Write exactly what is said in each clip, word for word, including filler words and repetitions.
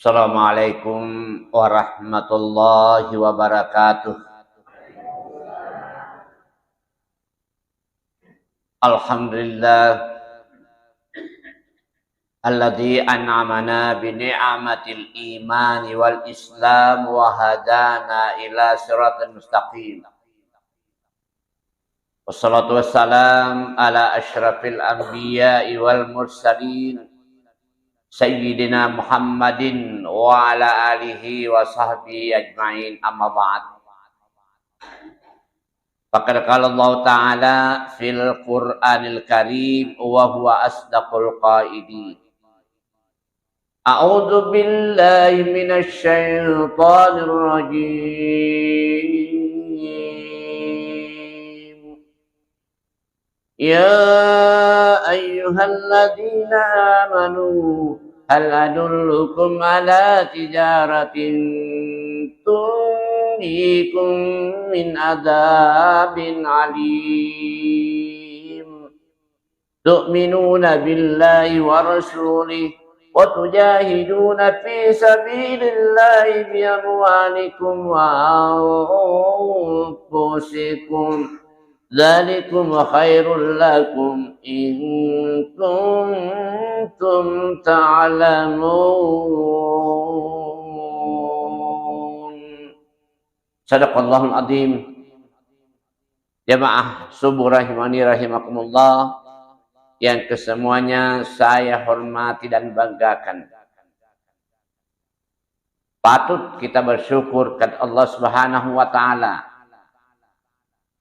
Assalamualaikum warahmatullahi wabarakatuh. Alhamdulillah, alladzi an'amana bi ni'matil imani wal islam wa hadana ila siratal mustaqim. Wassalatu wassalam ala asyrafil anbiya'i wal mursalin, sayyidina Muhammadin wa ala alihi wa sahbihi ajma'in, amma ba'd. Faqad qala Allah ta'ala fil Qur'anil Karim wa huwa asdaqul qailin. A'udzu billahi minasy syaithanir rajim. Ya ayyuhalladzina amanu, hal adullukum ala tijaratin tunjikum min adzabin alim. Tu'minuna billahi wa rasulih wa tujahiduna fi sabilillahi bi amwalikum wa anfusikum. Dzalikum khairul lakum in kuntum ta'lamun. Sadaqallahul adzim. Jamaah subuh rahimani rahimakumullah yang kesemuanya saya hormati dan banggakan. Patut kita bersyukur kepada Allah Subhanahu wa Ta'ala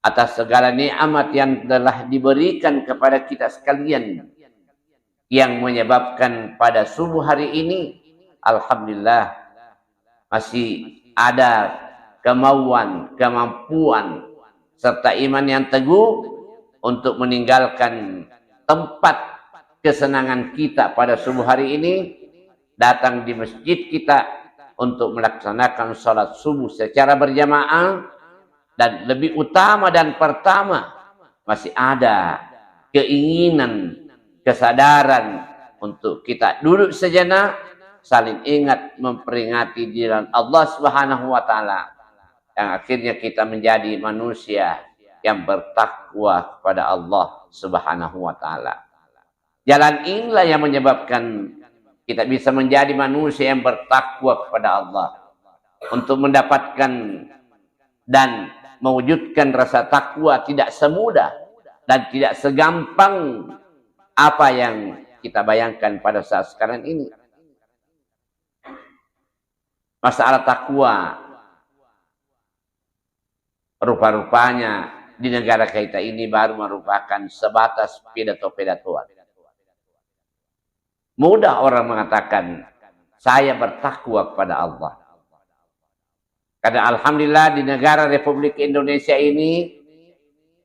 atas segala nikmat yang telah diberikan kepada kita sekalian, yang menyebabkan pada subuh hari ini, alhamdulillah, masih ada kemauan, kemampuan, serta iman yang teguh untuk meninggalkan tempat kesenangan kita pada subuh hari ini, datang di masjid kita untuk melaksanakan salat subuh secara berjamaah, dan lebih utama dan pertama, masih ada keinginan, kesadaran untuk kita duduk sejenak, saling ingat, memperingati di jalan Allah Subhanahu wa Ta'ala, yang akhirnya kita menjadi manusia yang bertakwa kepada Allah Subhanahu wa Ta'ala. Jalan inilah yang menyebabkan kita bisa menjadi manusia yang bertakwa kepada Allah. Untuk mendapatkan dan mewujudkan rasa takwa tidak semudah dan tidak segampang apa yang kita bayangkan pada saat sekarang ini. Masalah takwa, rupa-rupanya di negara kita ini baru merupakan sebatas pidato-pidatoan. Mudah orang mengatakan, "Saya bertakwa kepada Allah." Karena alhamdulillah, di negara Republik Indonesia ini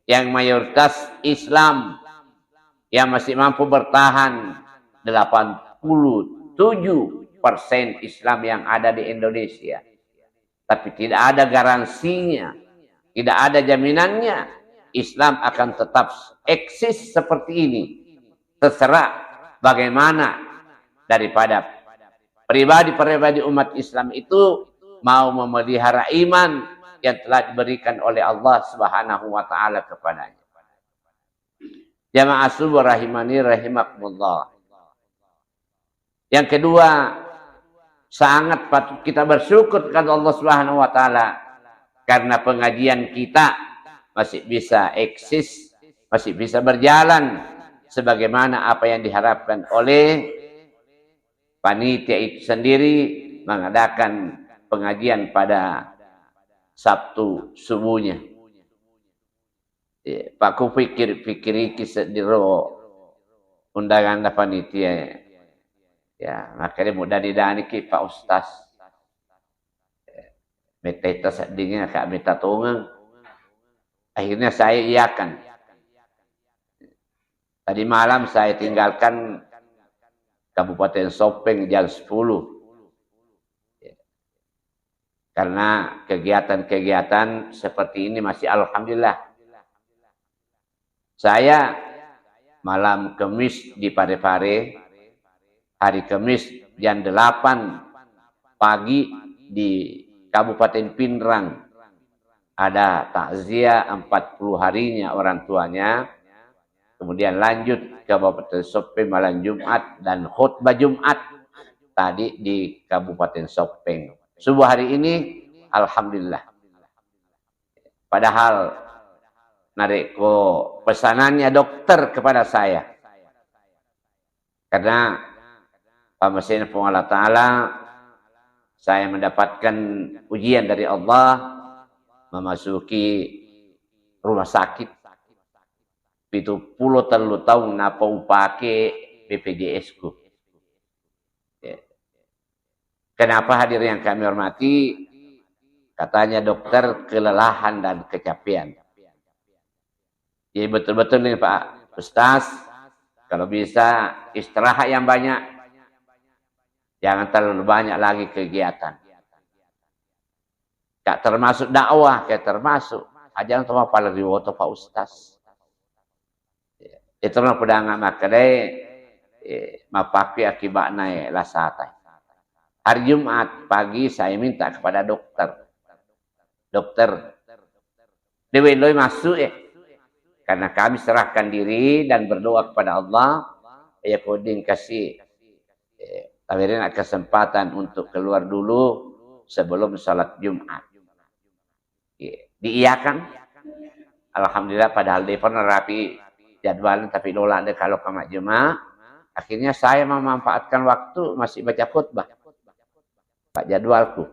yang mayoritas Islam, yang masih mampu bertahan, delapan puluh tujuh persen Islam yang ada di Indonesia. Tapi tidak ada garansinya, tidak ada jaminannya Islam akan tetap eksis seperti ini. Terserah bagaimana daripada pribadi-pribadi umat Islam itu mau memelihara iman yang telah diberikan oleh Allah Subhanahu wa Ta'ala kepadanya. Jamaah subuh rahimani rahimakumullah. Yang kedua, sangat patut kita bersyukur kepada Allah Subhanahu wa Ta'ala karena pengajian kita masih bisa eksis, masih bisa berjalan sebagaimana apa yang diharapkan oleh panitia itu sendiri mengadakan pengajian pada Sabtu subuhnya. Iya, Pak, kupikir-pikiriki seddiro undanganna panitia. Ya, makanya mau dani-daniki Pak Ustaz. Metta-etta seddingnge, Kak, metta tongeng. Akhirnya saya iakan. Tadi malam saya tinggalkan Kabupaten Sopeng jam sepuluh. Karena kegiatan-kegiatan seperti ini masih alhamdulillah. Saya malam Kemis di Pare-Pare, hari Kemis jam delapan pagi di Kabupaten Pinrang ada takziah empat puluh harinya orang tuanya, kemudian lanjut ke Kabupaten Soppeng malam Jumat dan khutbah Jumat tadi di Kabupaten Soppeng. Subuh hari ini, alhamdulillah. Padahal narekko pesanannya dokter kepada saya, karena pammasena Puang Allah Ta'ala, saya mendapatkan ujian dari Allah, memasuki rumah sakit, pitu pulo tellu taung napa upake B P J S ku. Ya. Kenapa, hadirin yang kami hormati? Katanya dokter, kelelahan dan kecapean. Jadi betul-betul nih Pak Ustaz, kalau bisa istirahat yang banyak, jangan terlalu banyak lagi kegiatan. Kak termasuk dakwah, kayak termasuk. Aja to mapala riwoto Pak Ustaz. Itu na pedanga makkedai, eh, mapakki akibatna, eh, lasata. Hari Jumat pagi saya minta kepada dokter. Dokter, dewe loi masuk, eh. Karena kami serahkan diri dan berdoa kepada Allah, ya koding kasih, eh, tawerena kesempatan untuk keluar dulu sebelum salat Jumat. Iya, diiyakan. Alhamdulillah, padahal de pernah rapi jadwal, tapi lola de kalau kama jemaah. Akhirnya saya memanfaatkan waktu masih baca khutbah. Pak jadwalku.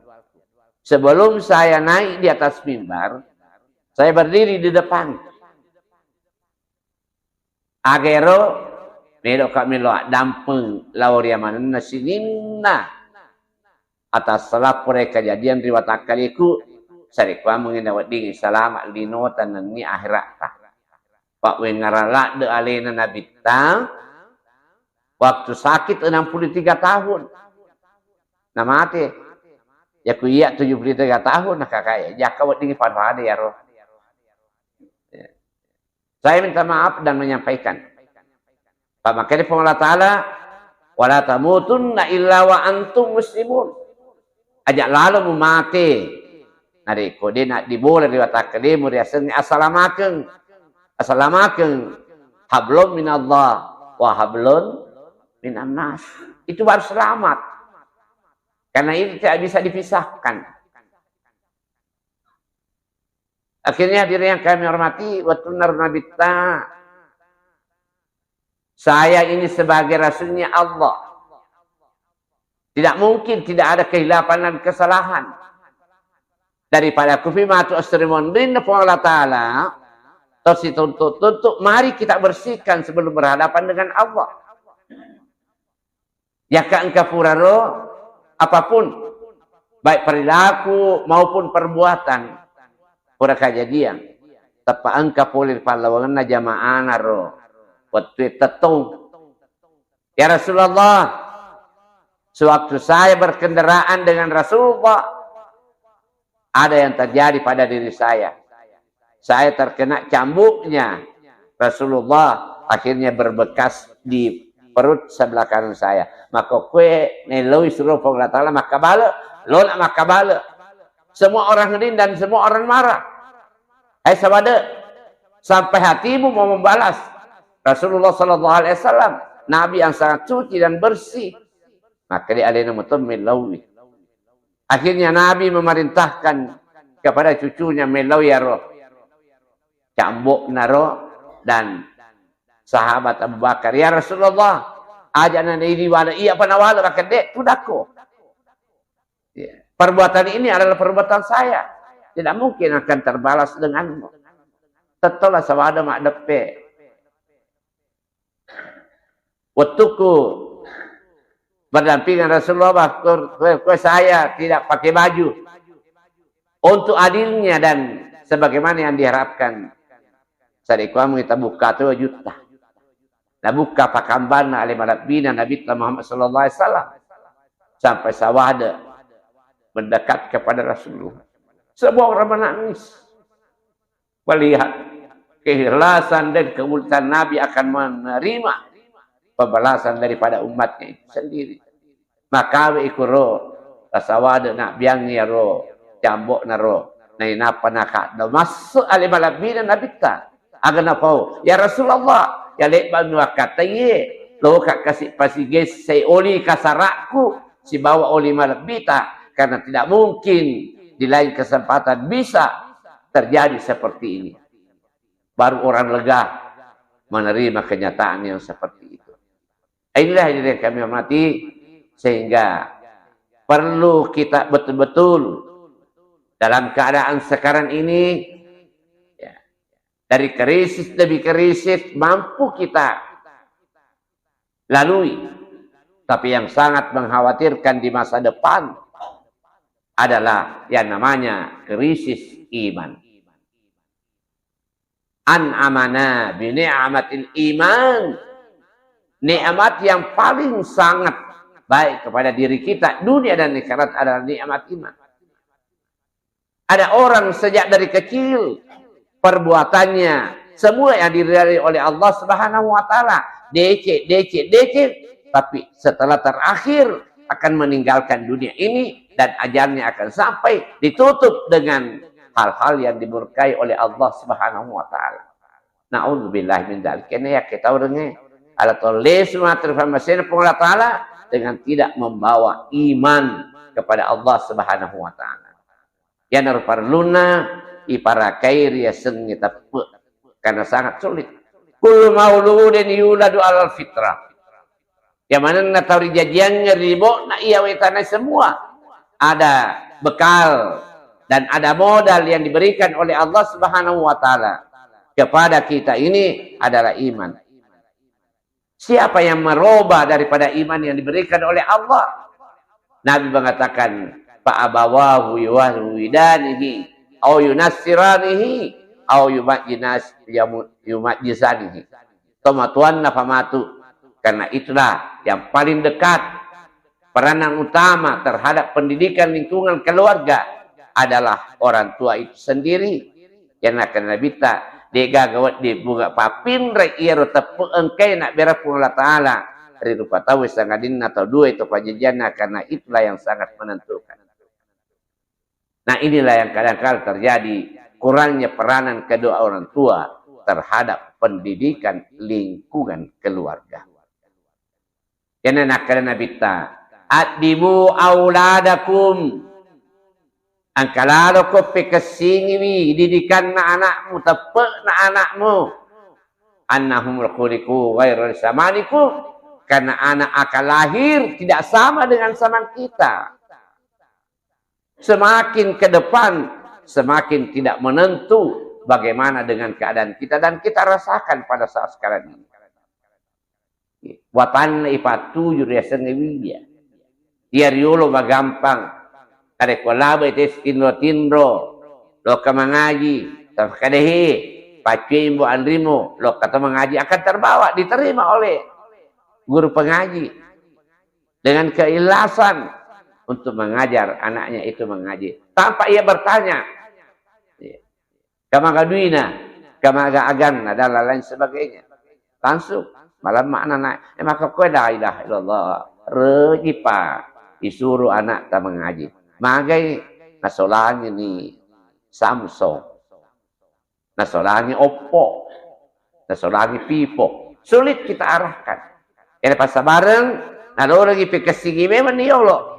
Sebelum saya naik di atas mimbar, saya berdiri di depan. Aga ero, meloka melo addampeng lao ri amanenna sininna atas lapore kejadian ri watakkaleku, sarekkuammengngi naweddingngi salama linota nennia akheratta. Pawengngara ladde alena Nabitta waktu sakit enam puluh tiga tahun. Namate. Yaku iya tujuh puluh tiga tahun, nakakae. Jaka weddingngi pada-pada yaro. Saya minta maaf dan menyampaikan. Pamakkeda Puang Allah Ta'ala, "Wala tamutunna illa wa antum muslimun." Aja lalo mumate narekko de naddibola ri watakkalemu riasengnge asalamakeng. Asalamakeng. Hablum minallah wa hablun minannas. Itu baru selamat. Karena ini tidak bisa dipisahkan. Akhirnya, hadirin yang kami hormati, wettunna ro Nabitta, saya ini sebagai rasulnya Allah. Tidak mungkin tidak ada kehilapan dan kesalahan. Daripada kufi matu asri monrinna Puang Allah Ta'ala, terus dituntut-tuntut, mari kita bersihkan sebelum berhadapan dengan Allah. Jaka engka puraro, apapun, baik perilaku maupun perbuatan, pura kajadian, teppa engka pole ri pallawangenna jamaana ro wettue tettong. Ya Rasulullah, sewaktu saya berkendaraan dengan Rasulullah, ada yang terjadi pada diri saya. Saya terkena cambuknya Rasulullah, akhirnya berbekas di perut sebelah kanan saya. Maka kue neloi suruh Puang Allah Ta'ala makkabale, lona makkabale. Semua orang hening dan semua orang marah. Hai sabade, sampai hatimu mau membalas Rasulullah sallallahu alaihi wasallam, Nabi yang sangat suci dan bersih. Maka di alena mutum mellaui. Akhirnya Nabi memerintahkan kepada cucunya, mellaui aro cambokna ro dan sahabat Abu Bakar, "Ya Rasulullah, aja na idi wale, iya pa nawale." Maka de, tudakko. Ya. Perbuatan ini adalah perbuatan saya. Tidak mungkin akan terbalas denganmu. Tettola sawada maddeppe. Wettukku berdampingan Rasulullah, waktu, waktu saya tidak pakai baju. Untuk adilnya dan sebagaimana yang diharapkan. Sarekkuammengngi tabukka to juta. Nabukka pakambanna ale malebbina Nabitta Muhammad sallallahu alaihi wasallam. Sampai sawada mendekat kepada Rasulullah. Semua orang menangis. Melihat keikhlasan dan kemuliaan Nabi akan menerima pembalasan daripada umatnya itu sendiri. Maka ikuro Tasawade nabbiang iyaro cambo'na ro. Nainappa nakaddo masse ale malebbina Nabitta. Aga napau, "Ya Rasulullah, ya lebba'mi wakkataiye, loka kasi pasigessai oli kasarakku sibawa oli malebbita, karena tidak mungkin di lain kesempatan bisa terjadi seperti ini." Baru orang lega menerima kenyataan yang seperti itu. Inilah hadirin yang kami hormati, sehingga perlu kita betul-betul dalam keadaan sekarang ini, ya, dari krisis demi krisis mampu kita lalui. Tapi yang sangat mengkhawatirkan di masa depan adalah yang namanya krisis iman. An'amana bi ni'matil iman. Nikmat yang paling sangat baik kepada diri kita dunia dan akhirat adalah nikmat iman. Ada orang sejak dari kecil perbuatannya semua yang diridai oleh Allah Subhanahu wa taala, decek, decek, decek, tapi setelah terakhir akan meninggalkan dunia ini dan ajalnya akan sampai ditutup dengan hal-hal yang dimurkai oleh Allah Subhanahu wa taala. Naudzubillah min dzalik. Kene ya kita orangnya ala toleh semua terfirmasena Puang Allah Taala dengan tidak membawa iman kepada Allah Subhanahu wa taala. Iyanaro parellunna iparakai riasengnge teppe, karena sangat sulit. Kullu mauludin yuladu alal fitrah. Yang manenna tau rijajiangnge ri libo'na iya wetana semua ada bekal dan ada modal yang diberikan oleh Allah Subhanahu wa taala kepada kita ini adalah iman. Siapa yang merubah daripada iman yang diberikan oleh Allah? Nabi mengatakan, "Fa abawahu yuhawwidanihi, au yunassiranihi, au yumajjinas-, yamu-, yumajjisanihi." Tomatuanna famatu. Karena itulah yang paling dekat peranan utama terhadap pendidikan lingkungan keluarga adalah orang tua itu sendiri. Yang nakana Nabitta, de'gaga wedding bunga papinre iyaro teppe engkai nabbera Puang Allah Taala ri rupa tau sangadinna tau dua itu pajajianna, karena itulah yang sangat menentukan. Nah, inilah yang kadang-kadang terjadi, kurangnya peranan kedua orang tua terhadap pendidikan lingkungan keluarga. Kene nakkeda Nabitta, "Addibu auladakum." Engka laloko pekessingiwi didikanna anakmu, teppe'na anakmu. "Annahum khuliqu ghaira samanikum." Karena anak akan lahir tidak sama dengan zaman kita. Semakin ke depan, semakin tidak menentu bagaimana dengan keadaan kita dan kita rasakan pada saat sekarang ini. Watanna ipattuju riasengnge wiya. Iya riolo magampang. Narekko labai tes tinro-tinro, lokka mangaji, tafkadehe, paccuembo anrimo, lokka to mangaji akan terbawa, diterima oleh guru pengaji dengan keikhlasan untuk mengajar anaknya itu mengaji. Tanpa ia bertanya, "Kamaga duina, kamaga aganna," dan lain-lain sebagainya. Langsung malemma anak, eh, maka koe la ilaha illallah. Rejipa isuru anakta mengaji. Magai nasolangini Samsung. Nasolangi Oppo. Nasolangi Vivo. Sulit kita arahkan. Ere passabareng, nalorengi pekessingi memang ni yolo.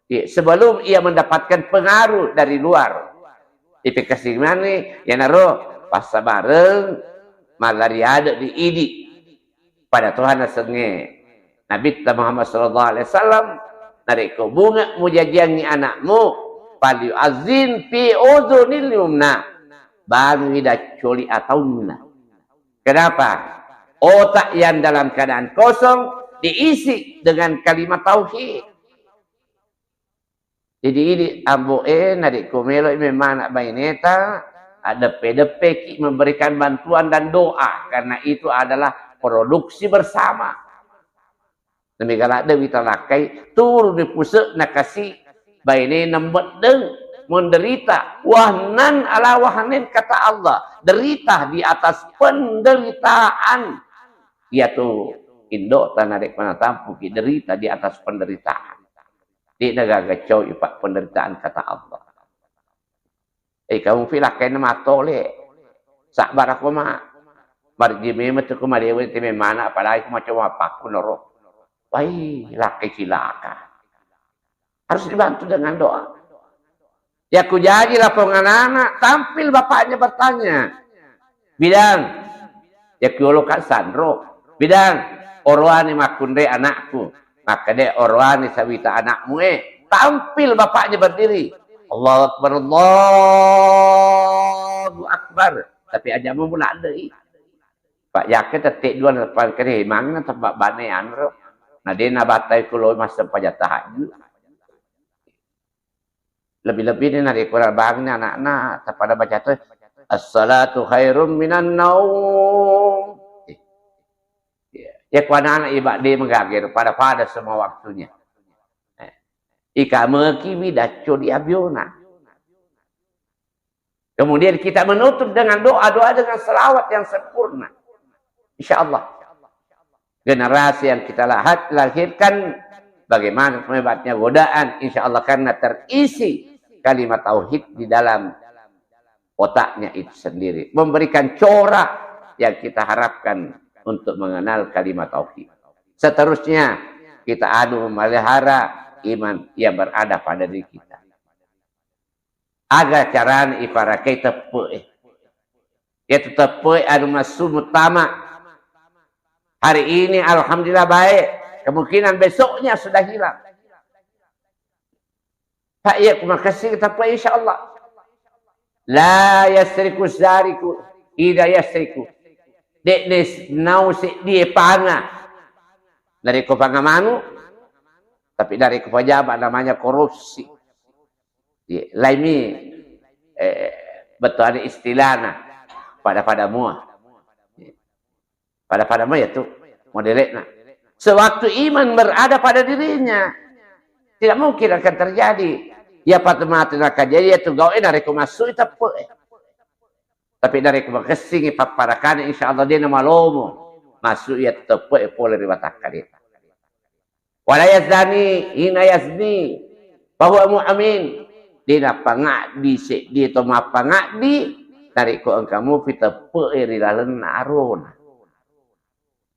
Iya, sebelum ia mendapatkan pengaruh dari luar. Ipekessingi mani, iyanaro passabareng, mallari ade di idi. Pada Tuhan nasengnge Nabitta Muhammad sallallahu alaihi wasallam, narekko bunga mujajiangi anakmu, falyu'azzin fi udhunil yumna, bangi daccoli ataunna. Kenapa? Otak yang dalam keadaan kosong diisi dengan kalimat tauhid. Jadi ini ambo e, narekko melo memang anak baineta, deppe-deppeki memberikan bantuan dan doa, karena itu adalah produksi bersama. Namega ladde witalakkai turu di puse nakasi baine nembeddeng menderita, wahnan ala wahnin, kata Allah, derita di atas penderitaan. Yaitu indokta narekko natampuki derita di atas penderitaan. De'na gaga cau ipa penderitaan kata Allah. Eh, kamu fi lakkainna matole. Sabbara ko ma. Marji memang tu ko malewe te memana, apalagi ko macam apa ko noro. Wai, lakkai cilaka. Harus dibantu dengan doa. Ya ku jaji lapong anak-anak, tampil bapaknya bertanya. Bidang, ya ku yolo kan sanro. Bidang, oroani makkunre anakku. Makkeda oroani sawita anakmu e. Tampil bapaknya berdiri. Allahu Akbar, Allahu Akbar. Tapi aja mu mulak dei. Pak Jake tette dua na pangkere mangna tempat bane anro. Na de na batai kulo massempajang tahajud. Lebih-lebih ni narekko rabang ni anak-anak tapada baca tu, "As-salatu khairum minan naum." Eh, ya, ya ku anak-anak iba de magaga pada-pada semua waktunya. Eh, ikameki wi dacco di abiona. Kemudian kita menutup dengan doa-doa dengan selawat yang sempurna. Insya Allah. Generasi yang kita lahat-, lahirkan, bagaimana hebatnya godaan, insya Allah, karena terisi kalimat tauhid di dalam otaknya itu sendiri. Memberikan corak yang kita harapkan untuk mengenal kalimat tauhid. Seterusnya, kita adu memelihara iman yang berada pada diri kita. Aga carana iparakai teppe'e. Iyatu teppe'e anu massu muttama. Hari ini alhamdulillah baik, kemungkinan besoknya sudah hilang. Pak, iya ku makessing teppe'e, insya Allah. La yasriku sariku, ida yasriku. De'ne s-, nau seddie panga. Narekko panga manu, tapi narekko pejabat namanya korupsi. Iya, laimi, eh, bettuanna istilahna pada-pada mua. Iya. Pada-pada mua itu modelekna. Sewaktu iman berada pada dirinya, tidak mungkin akan terjadi. Ya, patu mati nakajadi ya tu gau, eh, narekko masuk itu apa, eh. Tapi narekko makessingi papparakana, insya Allah de namalomo. Masuk ya teppe'e pole ri watakkaleta. Wala yazdani hina yazni fahuwa mu'min. De nappangaddi seddie to mappangaddi narekko engka mupi teppe'e ri lalenna arona.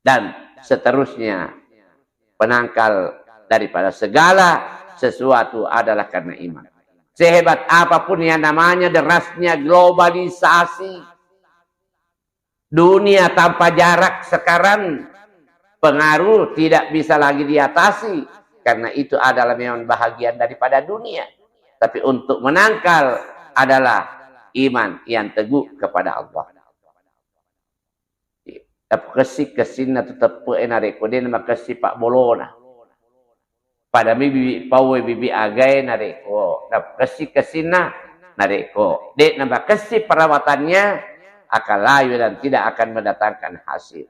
Dan seterusnya, penangkal daripada segala sesuatu adalah karena iman. Sehebat apapun yang namanya derasnya globalisasi, dunia tanpa jarak sekarang, pengaruh tidak bisa lagi diatasi, karena itu adalah memang bahagian daripada dunia. Tapi untuk menangkal adalah iman yang teguh kepada Allah. Tapukessi-kessinna tu teppe'e narekko de namakessi pabbolona. Padami bibi paue, bibi agae narekko napukessi-kessinna, narekko de namakessi perawatannya, akan layu dan tidak akan mendatangkan hasil.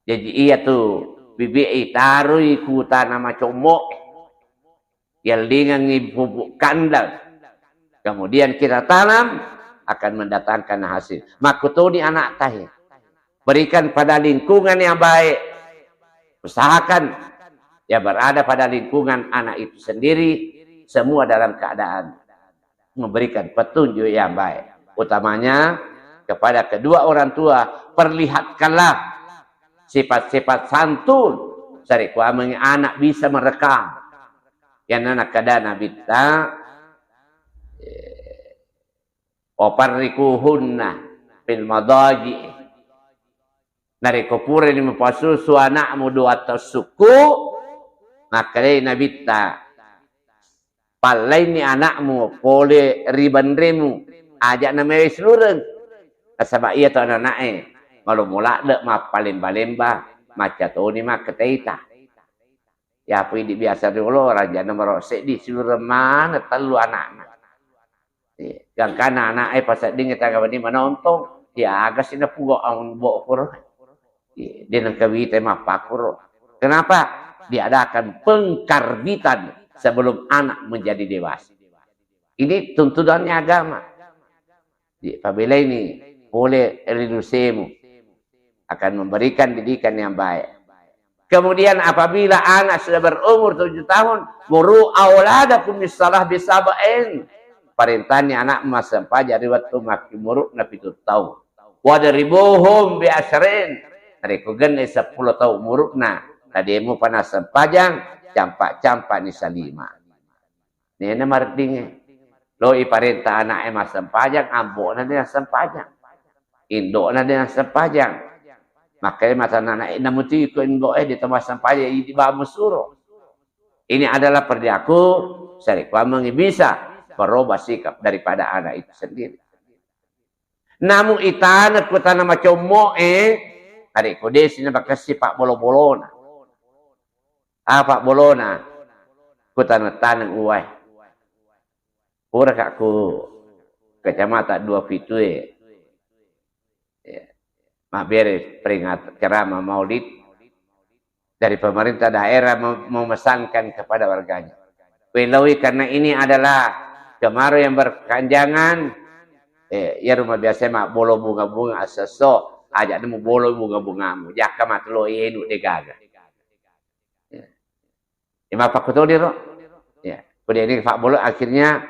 Jaji iya tu bibi itaroi ku tana macommo. Yellingengngi pupuk kandang, kemudian kita tanam, akan mendatangkan hasil. Makkutoni anak tahe. Berikan pada lingkungan yang baik. Usahakan yang berada pada lingkungan anak itu sendiri, semua dalam keadaan memberikan petunjuk yang baik. Utamanya kepada kedua orang tua, perlihatkanlah sifat-sifat santun. Sarekkuameng anak bisa merekam. Yana nakkeda Nabitta, eh, "Wafarriquhunna fil madaji." Narekko purani mupasusu anakmu dua tassukku, makkedai Nabitta, "Pallaini anakmu pole ri benremu, aja namewe silureng. Nasaba iya to anana'e malomo ladde mappalemba-lemba, macca toni makketaita." Yapo idi biasa riolo, rajana maro seddi, silureng maneng tellu anakna. Iya, gangkana anak'e paseddingngi tagaweni manontong, iya, aga sina pugo ambo kuro. Iya, de nengka wita mappakuro. Kenapa? Diadakan pengkarbitan sebelum anak menjadi dewasa. Ini tuntunannya agama. Iya, pabelai ni pole rinusemu akan memberikan didikan yang baik. Kemudian apabila anak sudah berumur tujuh tahun, muru auladakum bis-shalah bi sab'in. Parentani anak massempajang ri wettu makkimuru'na pitu taung. Wadribuhum bi asyrin. Narekko genna seppulo taung umuru'na, na de mupa nassempajang, campa-campani salima. Nena mareddingnge. Lo iparenta ana'e massempajang, ambo'na de nassempajang. Indo'na de nassempajang. Makanya mata ana'e, "Namuti ko indo'e de to massempajang, idi ba musuro." Ini adalah perilaku, sarekkuammengngi bisa merubah sikap daripada anak itu sendiri. Namu itana ku tana macommo'e, arekko desi na bakessi pabbolo-bolona. Apa bolona? Ku taneng-taneng uwae. Pura ka ku kecamatan dua pitu e. Ya. Mabbere peringat ceramah maulid dari pemerintah daerah mem-, memesankan kepada warganya. Weloi karena ini adalah kemarau yang berkepanjangan, eh, ya rumah biasa mabbolo bunga-bunga asesso, aja nemu bolo bunga-bungamu, jaka matelo enu degaga. Ya. Ya, mappakkutodiro. Ya, kode ini Pak Bolo akhirnya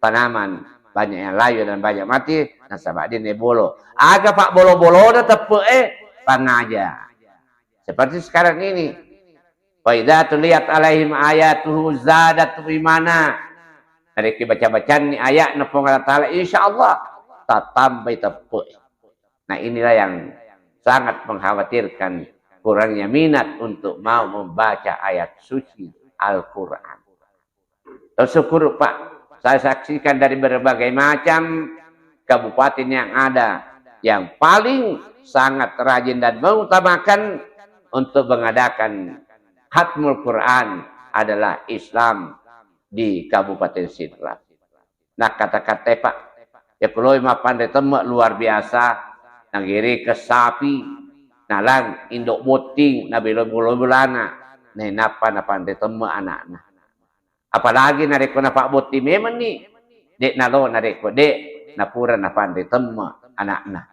tanaman banyak yang layu dan banyak mati, nasaba dia bolo. Aga Pak Bolo-bolona teppe e pangaja. Seperti sekarang ini. Wa idza tuliyat alaihim ayatuhu zadathum imana. Narekko baca-bacanni ayatna Puang Allah Taala, insya Allah tatambai teppe. Nah, inilah yang sangat mengkhawatirkan, kurangnya minat untuk mau membaca ayat suci Al-Quran. Syukur, Pak, saya saksikan dari berbagai macam kabupaten yang ada, yang paling sangat rajin dan mengutamakan untuk mengadakan khatmul Quran adalah Islam di Kabupaten Sidrap. Nah, kata-kata, Pak, ya, kuloi mappanre temme luar biasa, nagere ke sapi, nalang indo botting, nabelo bola-bolana, nainappa napanre temme anakna. Apalagi narekko napabbotting memenni, dek nalo narekko dek napura napanre temme anakna.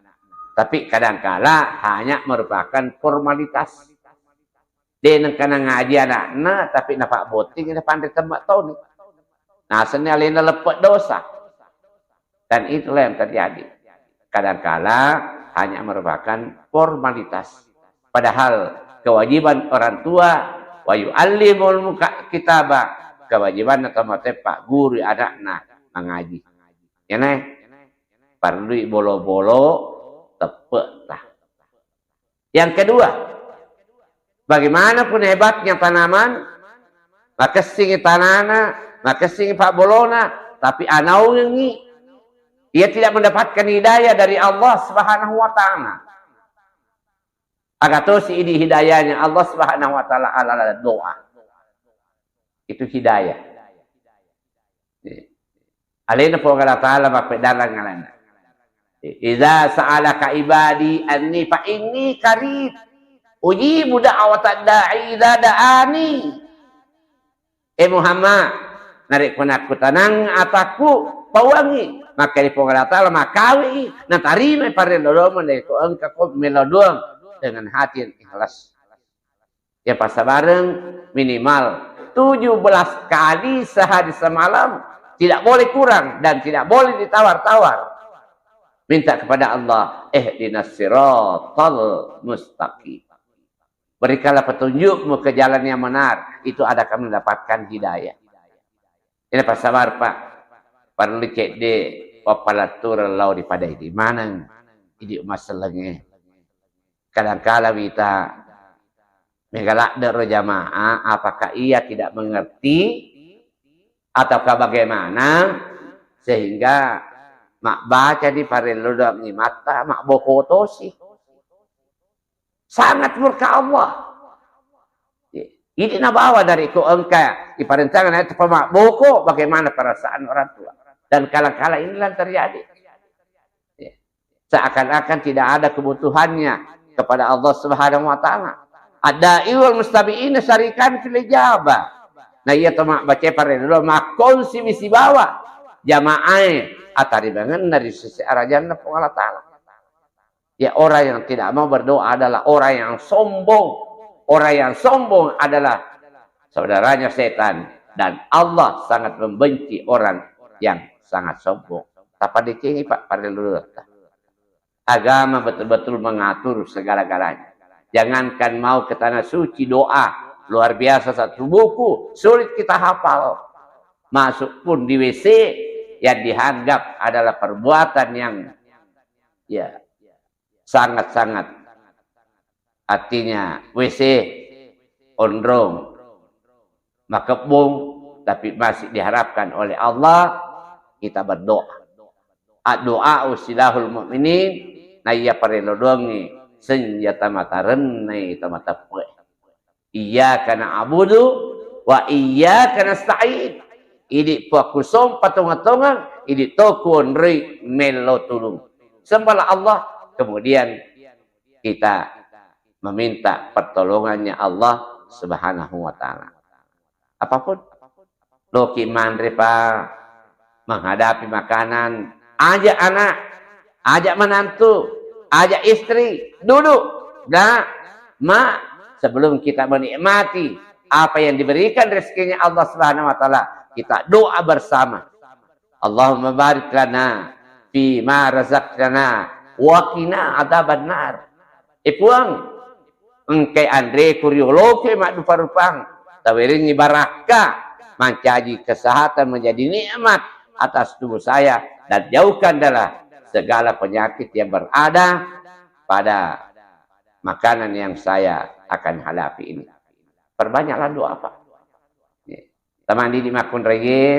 Tapi kadangkala hanya merupakan formalitas. De nengka nangaji anakna, tapi napabbotting napanre temme toni. Nasenni alena leppe dosa. Dan itulah yang terjadi. Kadangkala hanya merupakan formalitas. Padahal kewajiban orang tua, wa yu'allimul muka-, kitaba, kewajiban atau matepa guru anakna mangaji. Ya, ne? Perlu bolo-bolo teppe ta. Yang kedua, bagaimanapun hebatnya tanaman, makessingi tanana, makessingi pabbolona, tapi anaungengi, ia tidak mendapatkan hidayah dari Allah Subhanahu wa Ta'ala. Agatosi idi hidayahnya Allah Subhanahu wa Ta'ala ala doa. Itu hidayah. Alena Puang Allah Ta'ala mappeddalang alena. Idza sa'alaka ibadi anni fa inni qarib. Ujibu da'watad da'i idza da'ani. Eh Muhammad, narekko nakkutanang atakku, pauangi. Maka di Puang Allah Ta'ala makawi, natarima parello doang, narekko engka ko melo doang dengan hati yang ikhlas. Ya, passabareng minimal tujuh belas kali sehari semalam, tidak boleh kurang dan tidak boleh ditawar-tawar. Minta kepada Allah, "Ihdinas siratal mustaqim." Berikanlah petunjukmu ke jalan yang benar, itu ada kamu mendapatkan hidayah. Ini passabar, Pak. Parellu cedde pappalettureng lao ri pada idi maneng idi massellengnge. Kadangkala wita mega ladde ro jamaah, apakah ia tidak mengerti ataukah bagaimana sehingga mabbaca di parellu doang imatta mabboko tosi. Sangat murka Allah. Ini nabawa dari ko engka iparentangkan ayat pemabboko, bagaimana perasaan orang tua. Dan kadangkala inilah yang terjadi. Ya. Seakan-akan tidak ada kebutuhannya kepada Allah Subhanahu wa Ta'ala. Ad-da'i wal mustabi'ina syarikan fil ijabah. Nah, iya to mabbaca parello makkonsi sibawa jamaae atarimangenna ri sisi arajanna Puang Allah Ta'ala. Ya, orang yang tidak mau berdoa adalah orang yang sombong, Orang yang sombong adalah saudaranya setan, dan Allah sangat membenci orang yang sangat sombong. Tapadecengi, Pak, parellu-rellutta. Agama betul-betul mengatur segala-galanya. Jangankan mau ke tanah suci, doa luar biasa, satu buku sulit kita hafal. Masuk pun di W C yang dianggap adalah perbuatan yang, ya, sangat-sangat, artinya W C onrong, makebbong, tapi masih diharapkan oleh Allah kita berdoa. Addu'a silahul mu'minin, naiya parellu doangngi senjata matarennai tau mateppe'e. Iyyaka na'budu wa iyyaka nasta'in. Idi' Puakku sompa tongeng-tongeng, idi' to kuonroi mello tulung. Sembahlah Allah, kemudian kita meminta pertolongannya Allah Subhanahu wa Ta'ala. Apapun. Loki manre, Pak, menghadapi makanan, ajak anak, ajak menantu, ajak istri, duduk. Nak, Mak, sebelum kita menikmati apa yang diberikan rezekinya Allah Subhanahu wa Ta'ala, kita doa bersama. Allahumma barik lana fi ma razaqtana wa qina adzabannar. Eh, Puang, engkai anreku rioloku e maddupa-rupang, tawerengngi barakka, mancaji kesehatan menjadi nikmat atas tubuh saya, dan jauhkanlah segala penyakit yang berada pada makanan yang saya akan hadapi ini. Perbanyaklah doa, Pak. Tamandidi makkunraie,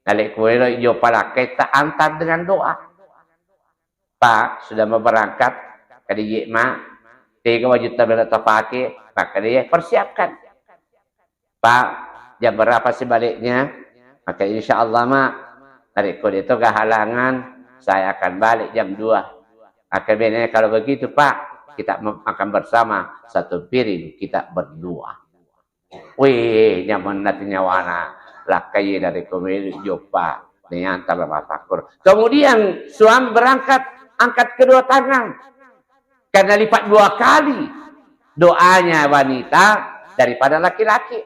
nalekko elo ijoppa lakkaita, antar dengan doa. Pak, sudah mau berangkat? Kadiye, Mak, tega wajutta melo tapake? Maka dia persiapkan. Pak, jam berapa sih baliknya? Maka insya Allah, Mak, narekko deto kehalangan, saya akan balik jam dua. Maka bene, kalau begitu, Pak, kita makan bersama satu piring, kita berdua. Wih, nyamenna tu nyawana. Lakkaie narekko melo joppa, niantara mappakkuro. Kemudian suami berangkat, angkat kedua tangan. Karena lipat dua kali doanya wanita daripada laki-laki.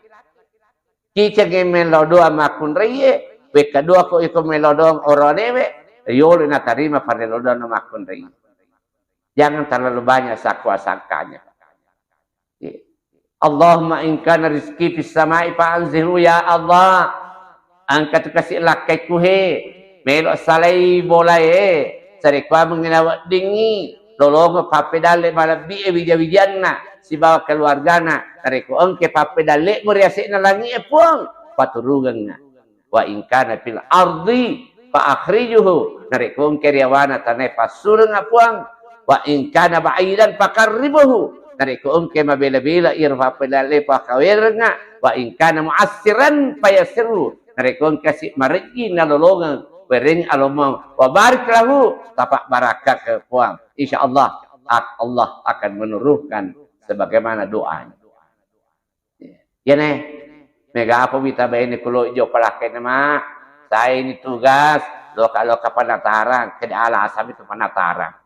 Kicengngi melo doang makkunraie, wekka dua ko iko melo doang oroanewe, riolo natarima parello doang makkunraie. Jangan terlalu banyak sakwa sangkanya. Allahumma in kana rizki fis samai fa anzilhu, ya Allah. Engka tu kasi lakkaiku he, melo salai bolae, sarekkuameng naweddingngi lolongeng pappedalle malebbi e wija-wijanna sibawa keluargana. Narekko engke pappedallemu ri ase'na langi e, Puang, paturugengnga. Wa in kana fil ardi fa akhrijuhu, narekko engka ri yawana tanae, passurengnga Puang. Wa in kana ba'idan fa qarribuhu, narekko engka mabela-bela iyaro pappedalle, pakawerengnga. Wa in kana mu'assiran fa yassirhu, narekko engka si marejji nalolongeng, wereng alomong. Wa barik lahu, tapabbarakka ke Puang. Insya Allah, ak-, Allah akan menurunkan sebagaimana doanya. Iyane, mega apa wita baine kulo ijo palakkainna, Mak. Saya ini tugas, loka-loka penatarang, kede alasang itu penatarang.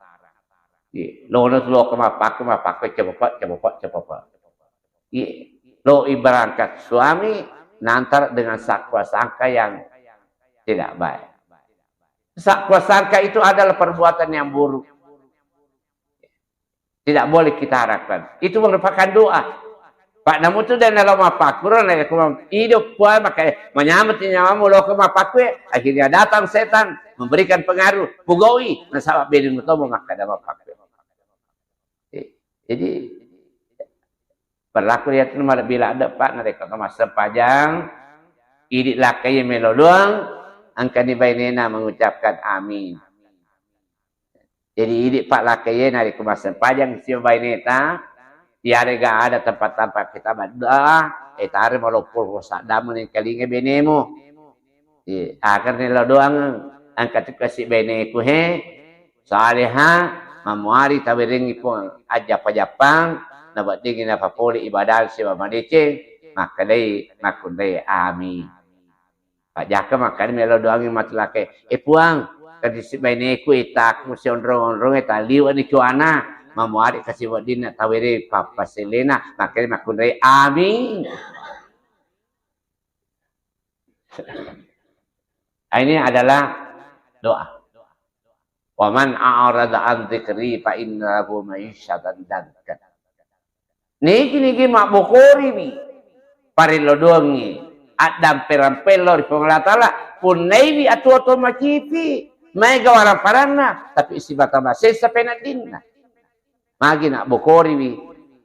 Iya, lono tu loka mappaku, mappaku, cepepa, cepepa, cepepa. Iya, lo ibaratkan suami nantar dengan sakwa sangka yang tidak baik. Sakwa sangka itu adalah perbuatan yang buruk. Tidak boleh kita harapkan. Itu merupakan doa. Pak, namu tu dan dalam apa? Kurang lagi aku mau hidup, Puan, maka menyamati nyawamu, lo ke apa kue? Akhirnya datang setan, memberikan pengaruh, pugoi, nasaba beli mutomo, maka ada apa kue? Eh, jadi, berlaku ya tu malah bila ada, Pak, mereka ke masa pajang, idik lakai melo doang, angkani bainena mengucapkan amin. Jadi, idi' pa'lakkaie narekko massempajang sibawa baineta, iyarega ada tempat-tempat kita berdoa, eh, taro maloppo saddamu nengkalinga benemu. Iya, agar nelo doang, engka tu kasi baineku he, saleha, mamuari tawerengngi Puang ajjappa-jappang, naweddingngi napapole ibadah sibawa madeceng, makkedai, makkunrai, amin. Pajjaka makkeda melo doangngi matu lakkae, "Eh, Puang, kadisi baineku, itaku sionrong-onrongnge taliwani cuana, mamuari kasi weddinna tawere pappaselena, makanya makkunrai amin. Ini adalah doa. "Wa man a'rada an dzikri fa inna lahu ma'isyatan danka." Nigi-nigi mabbokoriwi parello doangngi addamperang pello ri Puang Allah Ta'ala, punnaiwi atuo-tuo macipi, maega warang paranna, tapi sibata masessa peneddinna. Magi nabbokoriwi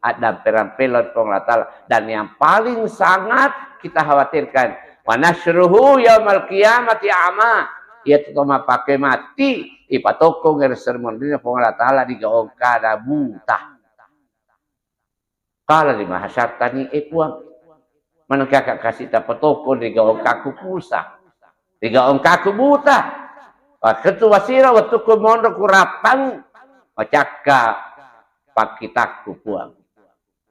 addamperang pello ri Puang Allah Ta'ala. Dan yang paling sangat kita khawatirkan, "Wa nahsyuruhu yaumal qiyamati a'ma." Iya tu to mappake mati, ipatokkong ri sermondina Puang Allah Ta'ala, digaongkana buta. Qala lima hasyartani, eh Puang, manengka kasi tapatokkong, digaongkaku pusa, digaongkaku buta. Waktu wasira, wettukku monro kurappang, macakka pakkitakku Puang.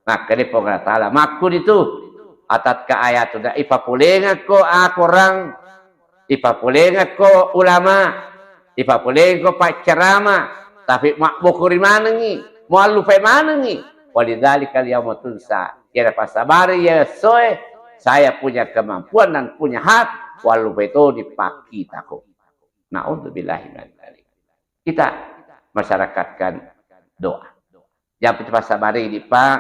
Makkeda Puang Allah Ta'ala, makkuditu, atatka ayatuna, ipapolengekko akorang, ipapolengekko ulama, ipapolengekko paccarama, tapi mabbokori manengngi, muallupai manengngi. Walidzalikal yauma tunsa. Iyana passabari iya essoe, saya punya kemampuan dan punya hak, wallupai toni pakkitako. Naudzubillahi min dzalik. Kita masyarakatkan doa. Jampi passabari idi, Pak,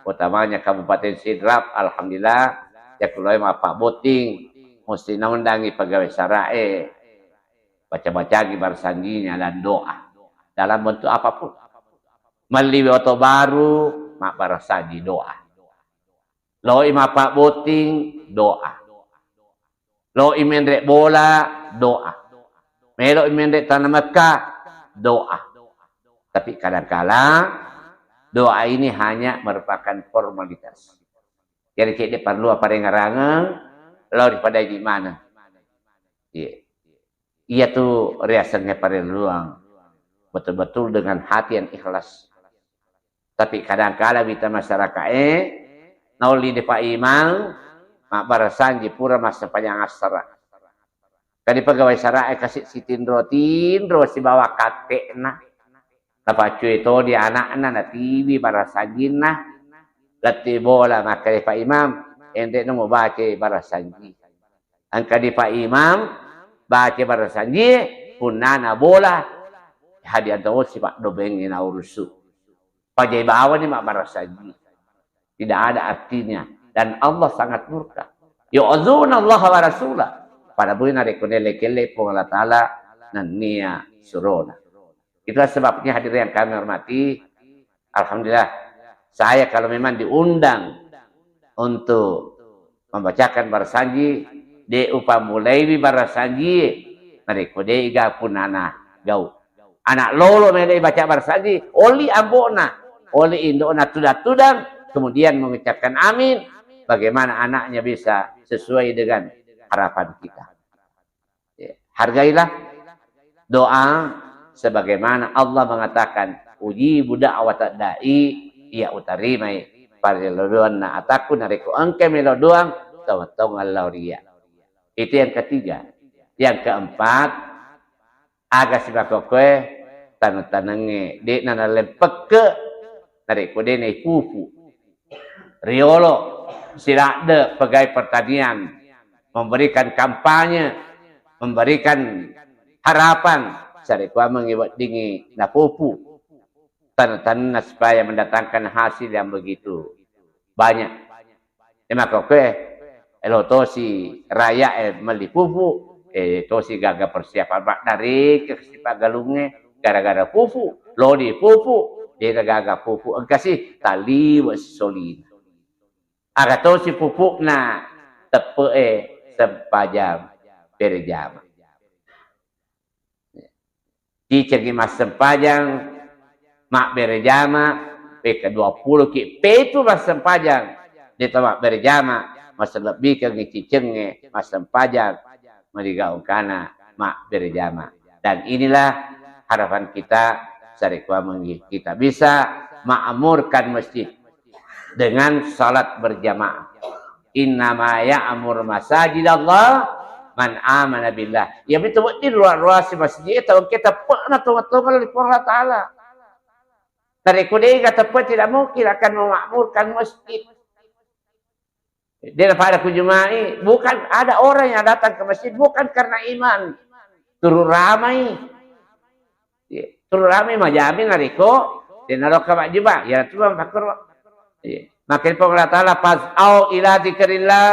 utamanya Kabupaten Sidrap, alhamdulillah, ya kuloe mappabbotting, musti naundangi pegawai sarae, baca-bacangi barasanjinya dan doa dalam bentuk apapun. Melliwi oto baru, mabbarasanji doa. Loi mappabbotting, doa. Loi menre bola, doa. Meloi menre tanah Mekah, doa. Tapi kadangkala doa ini hanya merupakan formalitas. Jadi cedde perlu apa rengarangeng, lo ripadai di mana? Iya. Iya tu riasengnge parelluang betul-betul dengan hati yang ikhlas. Tapi kadangkala wita masyarakae naolli de Pak Imang mabbarasanji pura massempajang assara. Kadi pegawai sarae kasi sitinro-tinro sibawa katte'na. Napaccue toni ana'na natiwi barasanjinna. Lettu bola makkeda Pak Imam, enre'na mubaca barasanji. Engka di Pak Imam baca barasanji, punnana bola, hadiah to sipaddobengngi naurusu. Pajai bawani mabbarasanji. Tidak ada artinya. Dan Allah sangat murka. Yu'adzuna Allah wa rasulah. Pada bui narekko nelle-kelle Puang Allah Ta'ala nennia surona. Itulah sebabnya hadirin yang kami hormati, alhamdulillah, saya kalau memang diundang untuk membacakan barasanji, de upammulaiwi barasanji, narekko de iga punnana gau. Anak lolo mede baca barasanji, oli ambo'na, oli indo'na tudang-tudang, kemudian mengucapkan amin, bagaimana anaknya bisa sesuai dengan harapan kita. Ya, hargailah doa sebagaimana Allah mengatakan, "Ujibu da'wata da'i," iya utarimai parello doanna atakku narekko engka melo doang tongeng-tongeng lao ria. Itu yang ketiga. Yang keempat, aga simakokkoe taneng-tanengnge de'na nalempekke narekko de naipupu. Riolo, siladde pegawai pertanian, memberikan kampanye, memberikan harapan, sarekkuammengngi weddingngi napupu. Taneng-tanenna supaya mendatangkan hasil yang begitu banyak. E makkokkoe, elo tosi rakyat e melli pupu, e tosi gaga persiapan, maddareke sipaggalungnge gara-gara pupu, lodi pupu, dena gaga pupu, engkasi taliwe solina. Aga tosi pupukna teppe'e sempajang berjamaah. Cicengngi massempajang mabbere jama, wekka dua pulo ki petu massempajang, deto mabbere jama, maselebbikengngi cicengnge massempajang, marigaungkana mabbere jama. Dan inilah harapan kita, sarekkuammengngi kita bisa makmurkan masjid dengan salat berjamaah. Innama ya'mur masajidallah man amana billah. Iya mitu wedding ruwa-ruwasi masjid e, tau engka teppe'na tongeng-tongeng lao ri Puang Allah Ta'ala. Narekko de'ga teppe, tidak mungkin akan memakmurkan masjid. Dia pada ku Jumai, bukan, ada orang yang datang ke masjid bukan karena iman, turun ramai. Iya, turun ramai majami narekko de'na lokka majjuma, ya tu makkoro. Iya. Maka Puang Allah Ta'ala, "Fas'au ila dzikrillah",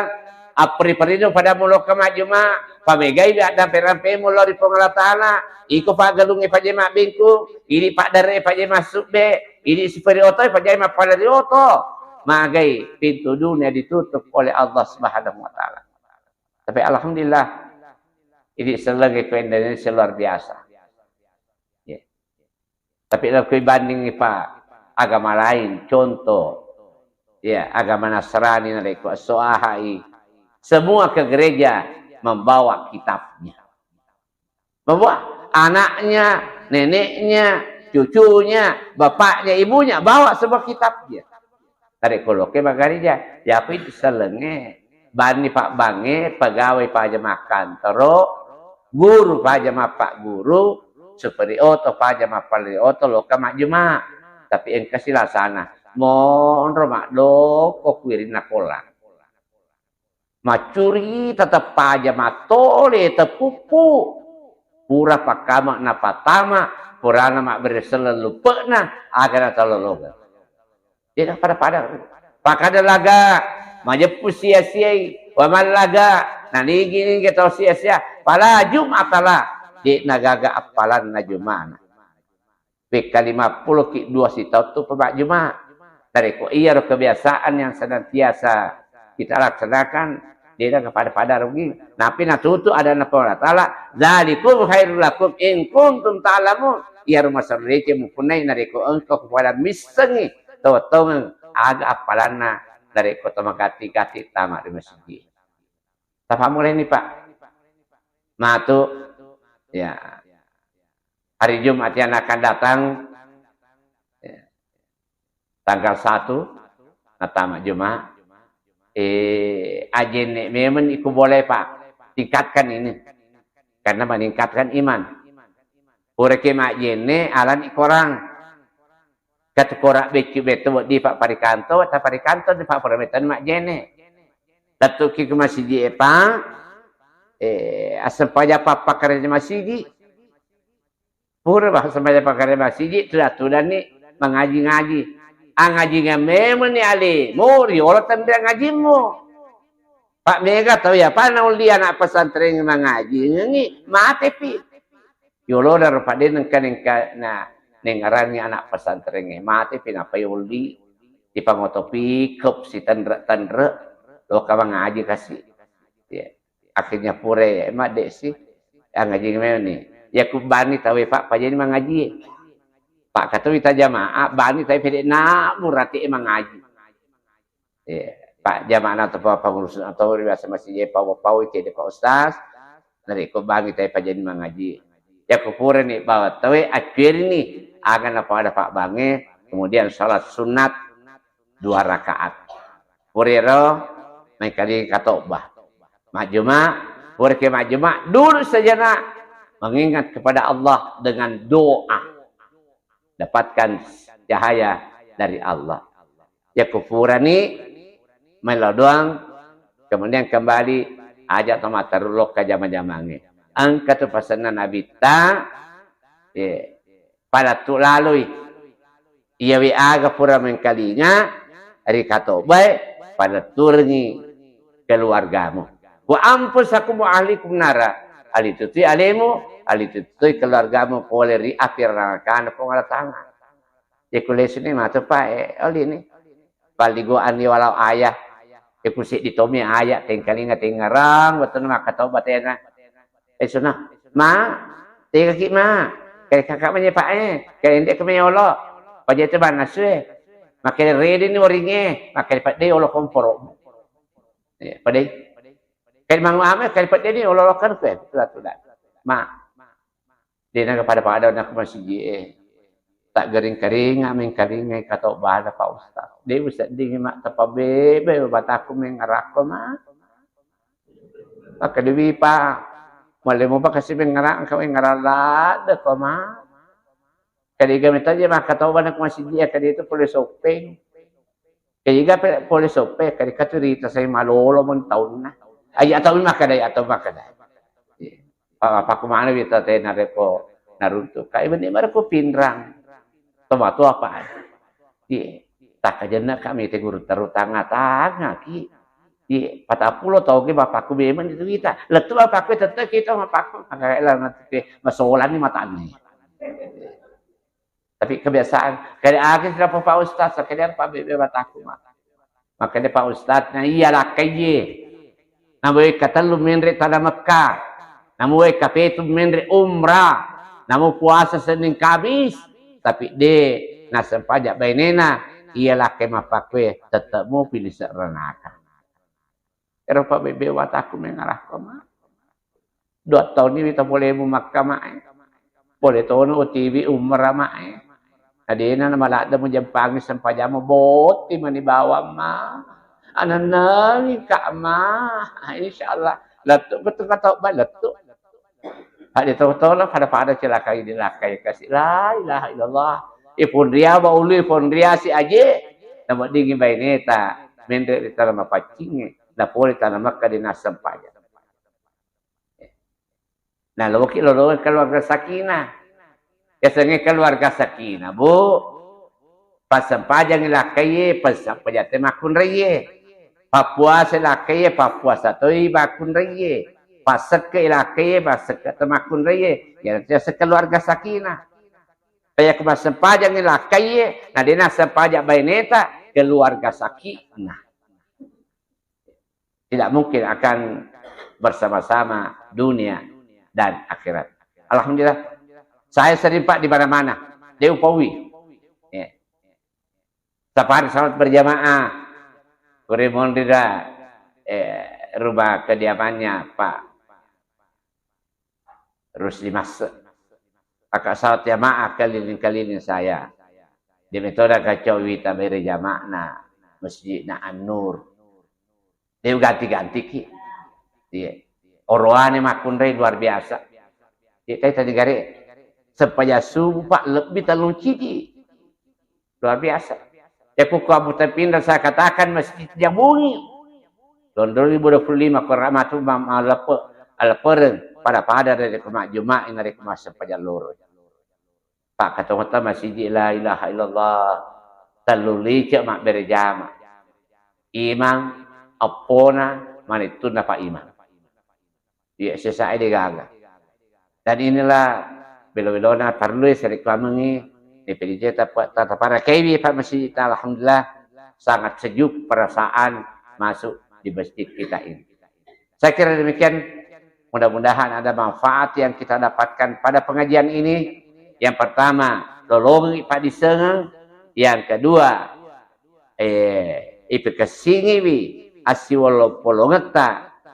apperi-perino pada mulokka majjuma, pamegai addape-rampemu lao ri Puang Allah Ta'ala, iko paggalungnge paja mabbengkung, idi paddarre paja massubbe, idi siperi oto paja mappalari oto. Magai pintu dunia ditutup oleh Allah Subhanahu wa Ta'ala. Tapi alhamdulillah, idi selleng ko Indonesia luar biasa. Ya. Tapi kalau kau banding, Pak, agama lain, contoh, ya, agama Nasrani narekko esso ahai, semua ke gereja membawa kitabnya. Membawa anaknya, neneknya, cucunya, bapaknya, ibunya, bawa semua kitabnya. Narekko lokka maggereja, yapi sellengnge, banni pabbangnge, pegawai paja makkantoro, guru paja mappagguru, superi oto paja mappalari oto lokka majjuma. Tapi engka silasana, monro maddoko kuirinna kolang. Maccurita teppaja mattole tepuppu. Pura pakkama napattama, purana mabbere selleng luppe'na, aga natalolongeng. De'na pada-pada. Pakada laga, majeppu sia-siai, wa mallaga, nanigi-nigi tau sia-sia, pala Jum'atala, de'na gaga appalanna Juma'na. Pekka limappulo ki dua sitaung tu pemajjuma. Narekko iyaro kebiasaan yang senantiasa kita laksanakan, de'na kepada-pada rugi. Napi natutu adanna Puang Allah Ta'ala, "Dzalikum khairul lakum in kuntum ta'lamun." Iyaro maserrece mupunnai narekko engka kepada missengi tau-tau aga appalanna narekko to magatti-gatti tama ri masigi. Tafammuleni, Pak. Matu, ya, hari Jumat yang akan datang, ya, tanggal satu, natama Jumat, eh, ajenne memang iku boleh, Pak. Tingkatkan ini. Karena meningkatkan iman. Puraki majenne, alani korang. Katukora beccu betu wedding, Pak, parikanto, ta parikanto di Pak, pura metani majjene. Lettuki ke masiji e, Pak, eh, assempaja pappakarena masiji. Pura, Pak, assempaja pappakarena masiji, tuda-tudanni mangaji-ngaji. Angaji memang ni ale, mo riolo tenre angajimmu. Pak, mega tau ya, Pak, naulli anak pesantren mangaji, ngengi, matepi. Yolona ro padde nengka, nengka na nengngerangi anak pesantrengnge, mate pi nappa yolli, dipangoto pikep si tenre-tenre, loka mangaji kasi. Ya. Akhirnya pura ya, emang dek si, angaji memang ni. Ya ku bani tawe, Pak, pajani mangaji. Pak, kata wita jamaah, bani tawe pede namu rati mangaji. Eh, Pak, jamaah atau Pak pengurus atau biasa masih jadi pau-pau, cedde Pak Ustaz. Narekko bangi tai pajani mangaji. Ya kupurani bawa tawe accuerini aga napada Pak bange, kemudian salat sunat dua rakaat. Purero mengkalinga katobba. Majjuma, purake majjuma, duduk sejenak mengingat kepada Allah dengan doa. Dapatkan cahaya dari Allah. Ya kupurani, melo doang, kemudian kembali, aja to matteru lokka jama-jamangnge. Engka tu pasenna Nabitta, ye, pada tu laloi. Iyawe aga pura mengkalinga, ri katobae, pada turengi keluargamu. Wa anfusakum wa ahlikum nara. Alitutui alemu, alitutui keluargamu pole ri api nerakana Puang Allah Ta'ala. Iku lesuni matu pae, olini. Palligoanni walau ayah. Iku seddi tomi ayah, tengkalinga tengngerang, wettunna makkatau batena. Eh, suna, ma, tegaki ma. Kare kakak menye pak e, kare ndek ke mayolo. Paja itu banasu e. Makere rede ni oringe, makere pedde olo komporo. Ya, pedde. Kare mangu ame, kare pedde ni olo lokan kue. Tuda, tuda. Ma. De'na pada-pada na ku masigi e. Tak gering-keringa mengkalingai katau bada Pak Ustaz. De useddingi mak tapabebe bataku mengerakko ma. Maka dewi Pak. Male mo pakasi mengerak engka mengerak lada ko ma. Kadiga metaje makkatau bana ku masijji ya kadi itu pole soppeng. Kadiga pe-, pole soppeng, kadi katu rita sai malolo mon taunna. Aja tau makkada, ya tau makkada. Iya. Pa-, pakku mana wita tena reko naruntu. Kai beni mareko pinrang. Tomatoa apa? Iya. Takkajenna kami te guru taru tanga-tanga ki. Iya, patappulo tau ki bapakku memang itu kita. Lettu bapakku tette kita bapakku. Maka elang nanti masolani matanni. Tapi kebiasaan, kede agi sira Pak Ustaz, kede Pak Bebe bataku mah. Makanya Pak Ustaz, na iya lakkaie. Namu wekka tellu menre tana Mekka. Namu wekka petu menre umrah. Namu puasa Senin Kamis. Tapi de nasempajak bainena, iya lakkai mappakue tette'mu pilih serenaka. Ero Pak Bebe wataku mengarah koma. Dua tahun ini tapolemu Makka mae. Pole tono O T V umrah mae. Adena na maladde mujampangi sempajamo botti mani bawang ma. Ananangi ka ma. Insyaallah. Lettu betul kata ba lettu. Pada tau-tau lah pada-pada celaka ini lakai kasih la ilaha illallah. Ipunria ba ulu ipunria si aje. Nama dingin baineta. Menre di tanah mapaccingi. Na pole tanah Makka di nasempajang. Nah, loki lolongan keluarga sakinah. Biasanya keluarga sakinah, Bu. Passempajangi lakkaie, passempajatte makkunraie. Pappuasa lakkaie, pappuasa toi makkunraie. Passekke lakkaie, passekke to makkunraie. Ya, biasa keluarga sakinah. Kaya ku massempajangi lakkaie, na dena sempajang baineta, keluarga sakinah. Tidak mungkin akan bersama-sama dunia dan akhirat. Alhamdulillah, saya sering Pak di mana-mana. Dia upawi. Ya. Safari salat berjamaah. Kuri mondira, eh, rumah kediamannya Pak Rusdi Masse. Aka salat jamaah keliling-keliling saya. Di metoda kacau wita bere jama'na masjidna An-Nur. Dia ganti-ganti ki. Iya. Oroane makkunrai luar biasa. Iya, kai tadi gare. Sempaja subuh, Pak, lebih telung ciji. Luar biasa. Ya, ku Abu Tapinda saya katakan masjid yang bunyi. Tahun dua ribu dua puluh lima, Quran matu ma-, ma-, lepe-, lepereng pada-pada dari kemak Jumat, ini dari kemak sempaja loro. Pak, kata-kata masjid la ilaha illallah. Tellu lice mabbere jama. Imang, appona, manittunna Pak Imang. Iya, sesae degaga. Dan inilah belo-belona parellu sarekkuammengngi di P D J tapa-, tataparakaiwi Pak Masjid. Alhamdulillah, sangat sejuk perasaan masuk di masjid kita ini. Saya kira demikian, mudah-mudahan ada manfaat yang kita dapatkan pada pengajian ini. Yang pertama, lolongi Pak Disengeng. Yang kedua, eh, ipikessingiwi assiwollo-polongetta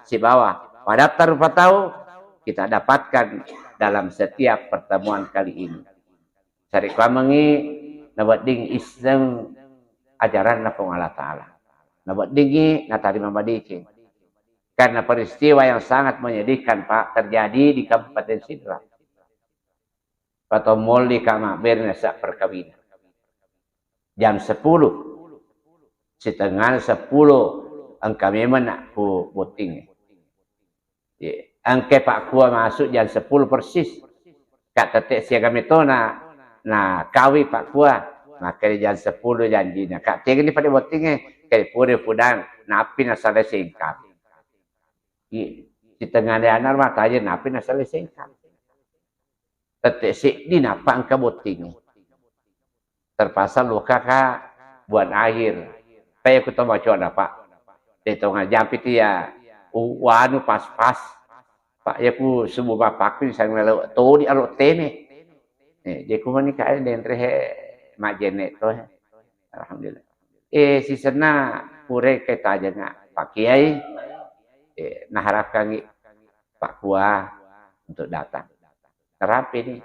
sibawa padatta rupa tau kita dapatkan dalam setiap pertemuan kali ini. Sarekkuammengngi nawedding isseng ajaranna Puang Allah Ta'ala. Naweddingngi natarima madeceng. Karena peristiwa yang sangat menyedihkan, Pak, terjadi di Kabupaten Sidrap. Pato molli ka mabbere nasa perkawinan. Jam sepuluh. Setengah sepuluh engka memang nak ku botting. Iya. Engka pakkua masuk jam sepuluh persis. Ka tette siaga metona na kawi pakkua. Maka di jam sepuluh janjina. Ka tegani pada bottingnge. Ka pura pudang. Napi nasalai sengkang. Iya. Setengah lianar mataje napi nasalai sengkang. Tette seddi nappa engka botting. Terpaksa luka ka buang air. Kaya ku tau macoda, Pak. De tongajampi tu ya, u-, uanu pas-pas. Pak, ya ku subuh bapakku sang lalu todi alo teme. Eh, je ku mani kae denre he majene to he. Alhamdulillah. Eh, sisenna pure ke tajenga Pak Kiai. Eh, naharapkan Pak Kua untuk datang. Terapi ni.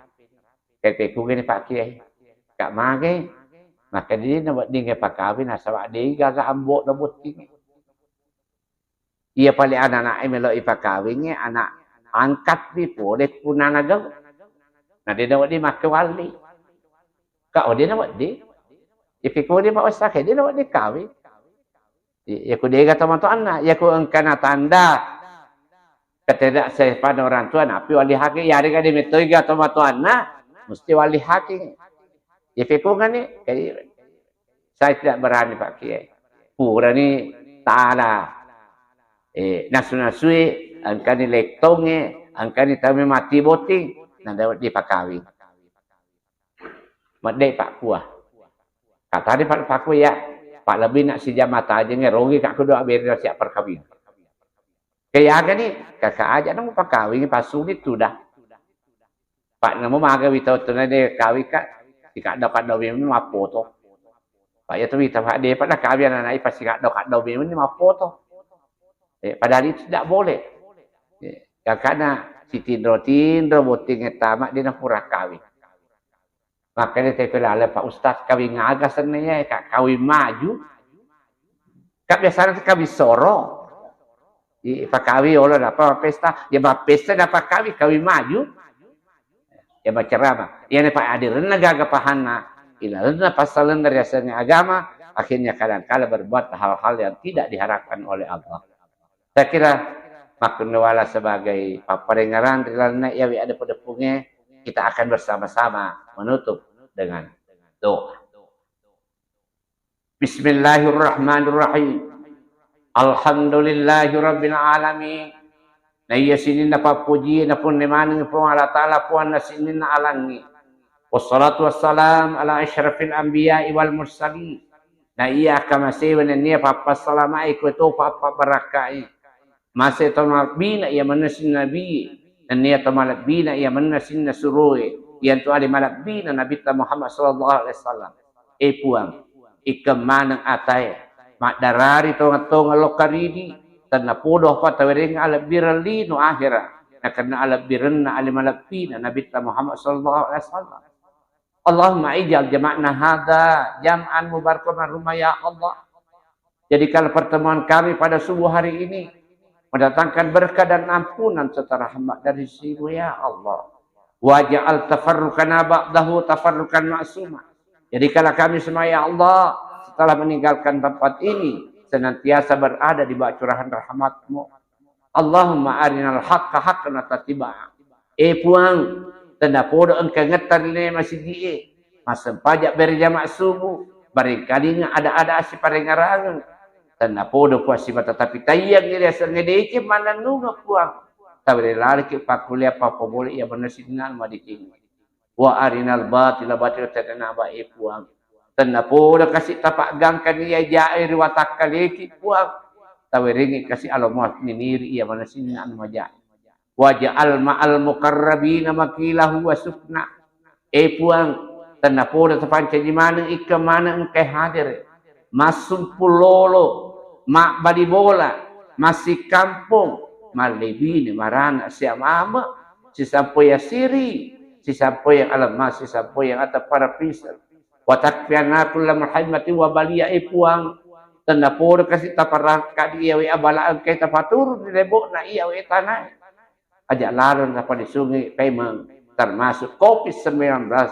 Kayak kugini Pak Kiai. Kak mage, maka di na wedding pakawin nasaba de gaga ambo na botting. Iya pale anak-anak melo ipakawingnge anak angkat pi pole punana gau. Na de na wedding makkewalli. Ka oh, de' nawedding. Ipikuri Pak Ustaz, de' nawedding kawing. Iya, iya, ku de'ga tomatoanna, iya ku engkana tanda ketidaksefaan orang tua, napi walihaki, yarega de' mettoiga tomatoanna, mesti walihaki. Iya, pikungani, jadi saya tidak berani Pak Kiai. Purani tala, eh, nasu-nasui, engkani lettongnge, engkani tau mati botting, nanda dipakawing. Medde Pak Kua. Katani Pak, Pak Kua, ya, Pak, lebbi na sijama tajeng, rogi ka kedua beri siap perkawin. Kayagani, kaka aja nang pakawing, pasuli tu dah. Pak, namo maga wita tuna de kawing ka, dikaddo-kaddo memang mappoto. Pak, ya tu wita, Pak, de pada kawing anak ipa sikaddo kaddo memang mappoto. Eh, padahal itu tidak boleh. Eh, kakana sitinro-tinro botting tama de napura kawing. Makanya tepe laleng, Pak Ustaz, kawing aga senna ya, Kak? Kawing maju. Kak, biasanya kawing soro. Ipakawi olo napa mappesta. Ya mappesta napa kawing, kawing maju. Ya macerama. Ya ne Pak, adirenna gaga pahanna. Ilalenna passalenna riasengnge agama. Akhirnya kadangkala berbuat hal-hal yang tidak diharapkan oleh Allah. Saya kira makkunrawala sebagai papparengngerang ri lalenna iyawe adepu-depungnge, kita akan bersama-sama menutup dengan doa. Bismillahirrahmanirrahim. Alhamdulillahirabbil alamin. Naiya sininna pappuji napunne maneng Puang Allah Taala, Puanna sininna alangnge. Wassalatu wassalam ala asyrafil anbiya'i wal mursalin. Na iya akamasewa nennia pappassalama'i ko to pappabarakka'i. Mase to malebbina iya manna sininna nabi, nennia to malebbina iya manna sininna suroe, iyantu ale malebbina Nabitta Muhammad sallallahu alaihi wasallam. E Puang, ikkeng maneng atae, maddarari tongeng-tongeng lokka ridi, tennapodo apa tawereng alebbireng lino ahera, nakenna alebbirenna ale malebbina Nabitta Muhammad sallallahu alaihi wasallam. Allahumma ij'al jama'na hadza jam'an mubarakan marhuma ya Allah. Jadikanlah pertemuan kami pada subuh hari ini mendatangkan berkah dan ampunan serta rahmat dari sisimu ya Allah. Waj'al tafarruqana ba'dahu tafarruqan ma'suma. Jadikanlah kami semua ya Allah setelah meninggalkan tempat ini senantiasa berada di bawah curahan rahmatmu. Allahumma arinal haqqa haqqan warzuqna ittiba'a. E Puang, tennapodo engka ngetta ri lino masiji'e, massempajang berjamaah subuh, barengkalinga ada-ada assiparengngerangeng. Tennapodo Puang simata tapitayangngi riasengnge deceng mannennungeng Puang. Tawere laleki pakkulia pappabolei iya manna sininna anu madeceng. Wa arinal batila batila tenanaba e Puang. Tennapodo kasi tapaggangkani iya jae ri watakkaleki Puang. Tawerengngi kasi alo muas niniri iya manna sininna anu majae. Waj'al ma'al muqarrabina maqilahu wa sukna. E Puang, tennapodo tapancaji maneng ikkeng maneng engkae hadere. Massumpung lolo, mabbali bola, massikampong, mallebine, marana, siamame, sisampoyang siri, sisampoyang alema, sisampoyang ata para piseng. Wa takfina kulla muhimmatin wa balia, e Puang, tennapodo kasi taparakka di iyawe abala engkae tapaturun ri lebo'na iyawe tanae. Aja lalo napadisungi paimeng, termasuk covid sembilan belas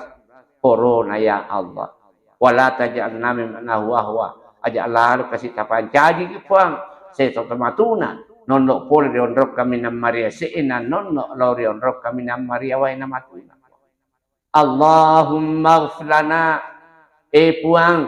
corona, ya Allah. Wala taj'alna mimman ahwa ahwa. Aja lalo kasi tapancaji Puang, seto tamatuna, nonno pole ri onrokka minang maria se'na, nonno lao ri onrokka minang maria waena matuna. Allahumma ighfir lana, e Puang,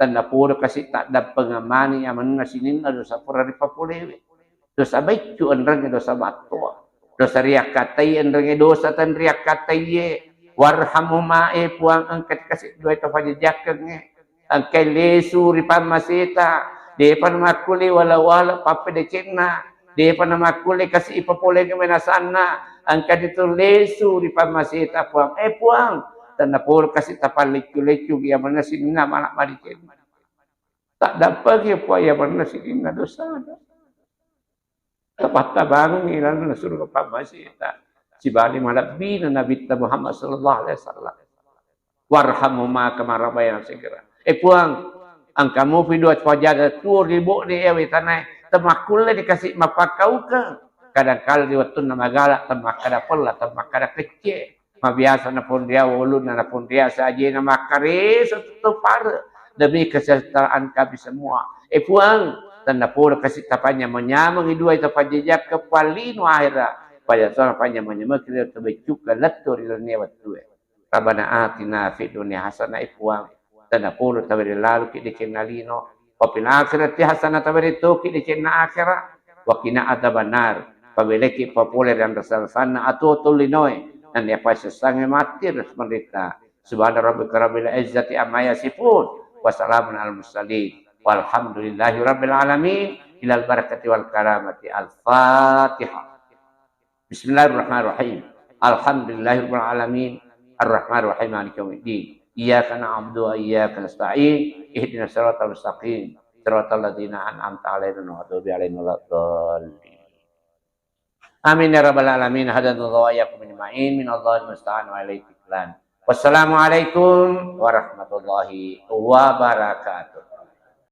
tennapodo kasi taddampengeng mani amenna sininna dosa pura ripapolewe. Dosa baiccu enrengnge dosa battoa. Dosa riakkataiye enrengnge dosa tenriakkataiye. Warhamhuma, e Puang, engka kasi duae to fajajakkengnge. Engkai lesu ri pammaseta, depa namakkulle wala-wala pappedecenna, depa namakkulle kasi ipapoleng menasanna, engkani tu lesu ri pammaseta Puang. E Puang, tennapodo kasi tapalleccu-leccu iya manna sininna mala madecenna. Taddampengeng Puang iya manna sininna dosana. Tapattabangengngi lalenna suruga pammaseta. Sibali malebbina Nabitta Muhammad sallallahu alaihi wasallam. Warhamhuma kama rabbayani shaghira. E Puang, engka mupi dua fajada tuo ri lebo'na iyawe tanae, temakkulle dikasi mappakkaukeng. Kadangkala ri wettunna magala, temakkada pella, temakkada kecce. Mabiasa naponria, ulunna naponria, sajena makkareso tutto pare demi kesejahteraan kami semua. Eh Puang, tennapodo kasi tapanyameng-nyamengi dua itu panjajiakkeng pallino ahera, pada tona panyameng-nyameng kita beccuka lettu ri dunia wettue. Rabbana atina fid dunya hasanah, eh Puang, tennapodo tawere lalu ki decenna lino, wa fil akhirati hasanah, tawere toki decenna akhera, wa qina adzabannar, pabeleki papole ri anrasa-rasanna atuo tolinoe, nennia pasessangnge matti ri menderita. Subhana rabbika rabbil izzati amma yasifun, wa salamun alal mursalin, walhamdulillahi rabbil alamin, ilal barakati wal karamati. Al-Fatihah. Bismillahirrahmanirrahim. Alhamdulillahirabbil alamin. Arrahmanirrahim. Maliki yaumiddin. Iyyaka na'budu wa iyyaka nasta'in. Ihdinas siratal mustaqim. Siratal ladzina an'amta 'alaihim ghairil maghdubi 'alaihim waladdallin. Amin ya rabbal alamin. Hadanallahu wa iyyakum ajma'in. Minallahil musta'an wa ilaihi tuklan. Wassalamualaikum warahmatullahi wabarakatuh.